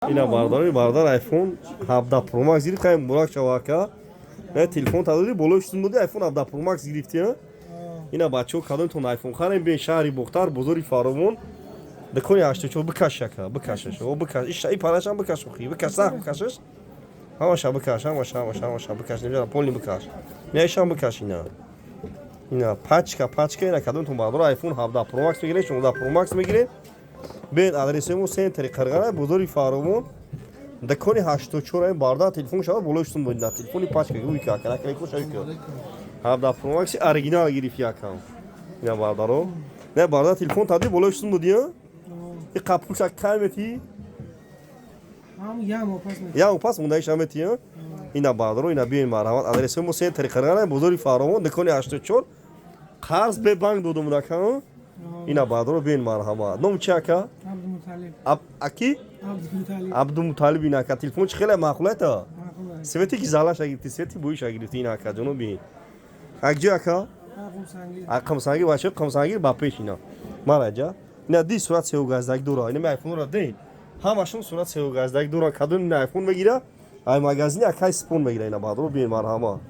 Ина бародари бародар, iPhone 17 Pro Max гирифт. Хай, муборак шава, ака. Не, телефон тадоди, болои шутун доди, iPhone 17 Pro Max гирифти, а? Ина бачаҳо, кадомтон iPhone харем, бе шаҳри Бохтар, бозори Фаровон, дукони 84. Бикаш, ака, бикашаш. О, бикаш, и парашам бикаш, охи бикаш, сахт бикашаш, ҳамаша бикаш, ҳамаша, ҳамаша, ҳамаша бикаш, немедонам, полный бикаш, неишам бикаш. Ина пачка, пачка. Ина кадомтон, бародаро, iPhone 17 Pro Max мегиред, 16 Pro Max мегиред, бен адресои мо центри Қирғана, бозори Фаровон, дукони 84. Бародар телефон шава, болои шутун додина, телефони пачка гӯй ка, наклейкоша ка, 17 Pro Max оригинал гирифт якам. Ина бародаро, не, бародар, телефон тади, болои шутун додия, и қапулша кай метӣ? Ҳам як моҳ пас метавонам. Як пас мондаиша метӣ. Ина бародаро, ина биёин, марҳамат, адресои мо центри Қирғана, бозори Фаровон, дукони 84. Қарз бе банк додум ака. Ина бародаро, биёин, марҳамат. Ном чи, ака? Абдумуталиб. Аки? Абдумуталиб. Абдумуталиб. Ина, ака, телефон чи хеле маъқулета? Маъқул. Свети ки залаша гирифти, свети боиша гирифти. Ина, ака ҷоно, биин. Акҷо, ака? Қумсангир. Қамсангир. Бача, Қамсангир ба пеш. Ина мараҷа, ина ди сурат сеугаздаг дора. Ина айфонро дин, ҳамашон сурат сеугаздаг дора. Кадом ина айфон мегира, ай магазини акай спон мегира. Ина бародаро, биин, марҳамат.